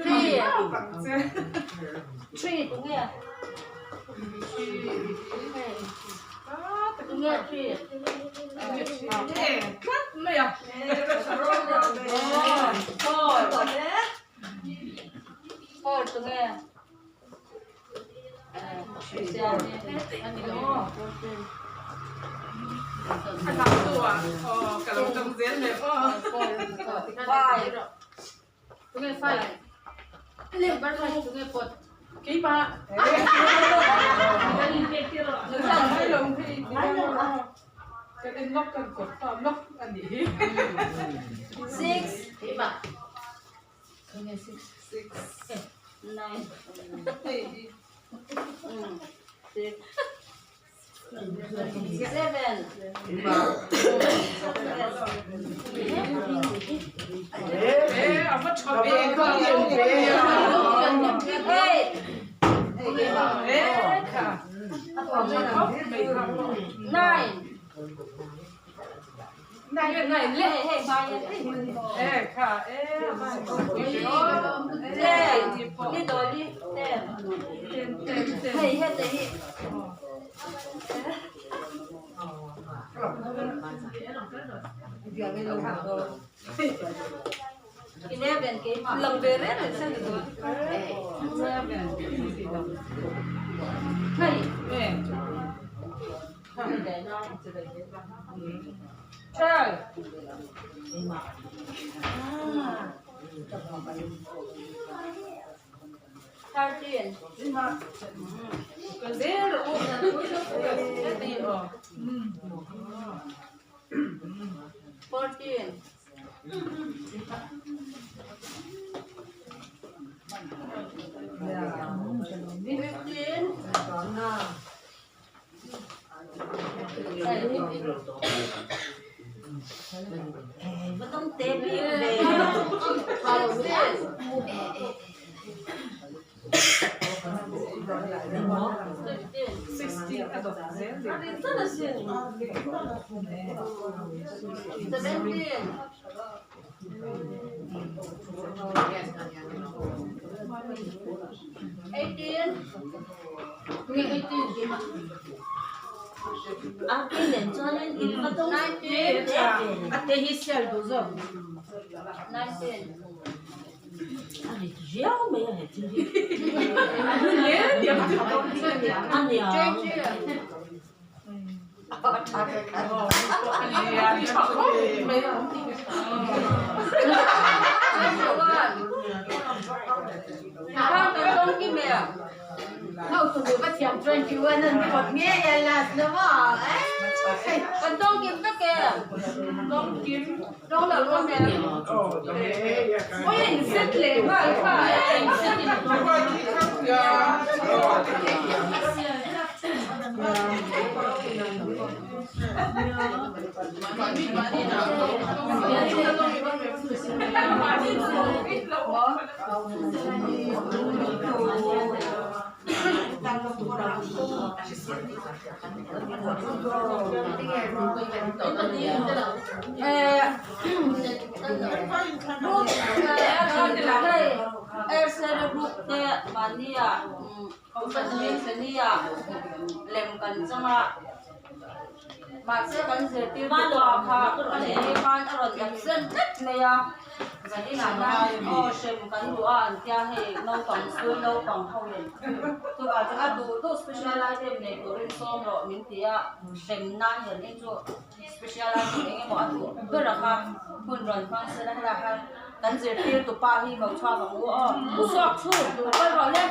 Three. Three tunge? Tunge three? Tlat mai a. Four. Four tunge? Six. Nine. Six. Seven. Eight. Nine. Ten. Ni doli ten. Hei hete hi. 11 keimah. Lang ve reng reng se ni dawn. 11. Hei. 12. 13. 14. 15. 16. 17. 18. 19. Ate hi sial duh zawk. 19. Kan tawng kim vek e. Tawng lo luam em. Oi in set leh nghal kha. Aircel group te mahnia Sania lem kan chang a, mahse kan zirtirtu pa kha a leh khan a rawn absent tlat mai a, zaninah hian aw hrem kan duh a an tia hei naupang school naupang ho in chuvang chuan a duh duh special item nei turin sawm rawh min ti a, hrem nan zanin chu special item eng emaw a duh ber a kha hun rawn hmang sela helaiah hian kan zirtirtu pa hi ko chhuak ang u aw u suak thu kal rawh le.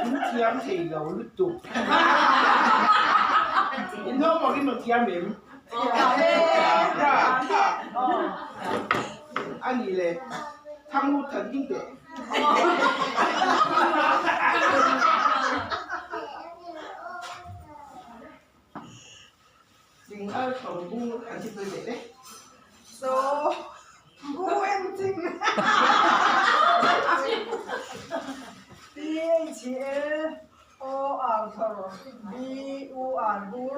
In thiam thei lo lutuk. In homework in rawn thiam em? A nih le thang u than ding teh. Ching al thawng bu an thi tui leh le. So, bu em ching. L O R thawr B U R bur.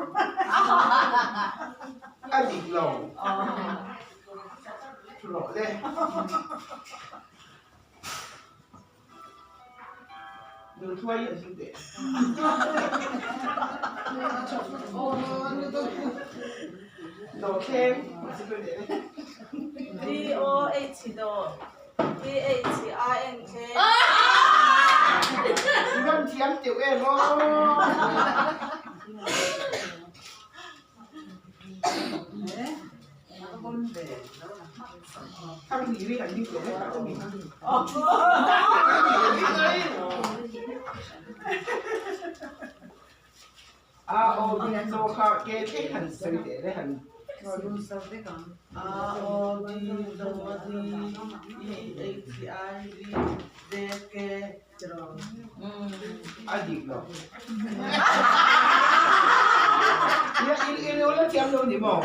A dik lo. Thu rawh le. Nuthuai an hmu teh. Dawhthleng an hmu teh. D O H dawh T H I N K. I van thiam teuh em aw. A o B zo kha ke thleng han sawi teh le han. A O B zo D E H I V J K A dik lo. I lo la thiam lo ni maw?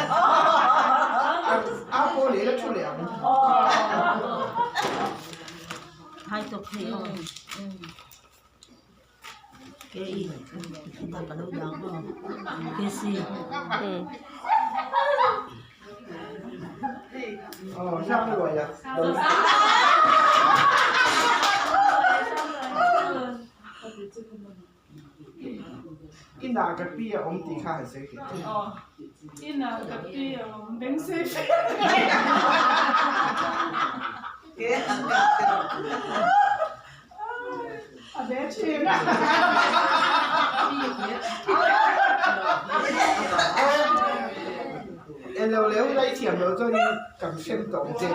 A paw leh la thu leh ang. Hai tawp thei aw. Ke i ta ka lo dang aw. Ke si. Aw sang luai a. Inah ka pi a awm tih kha han sawi theih teh. Inah ka pi a awm beng sei fe. A ve thin. Eng lo leh lai thiam lo chuanin kan hrem tawh ang che.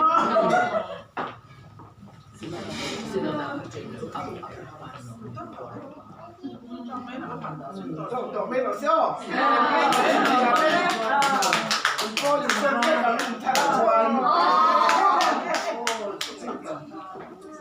Tawh tawh mai lo se aw.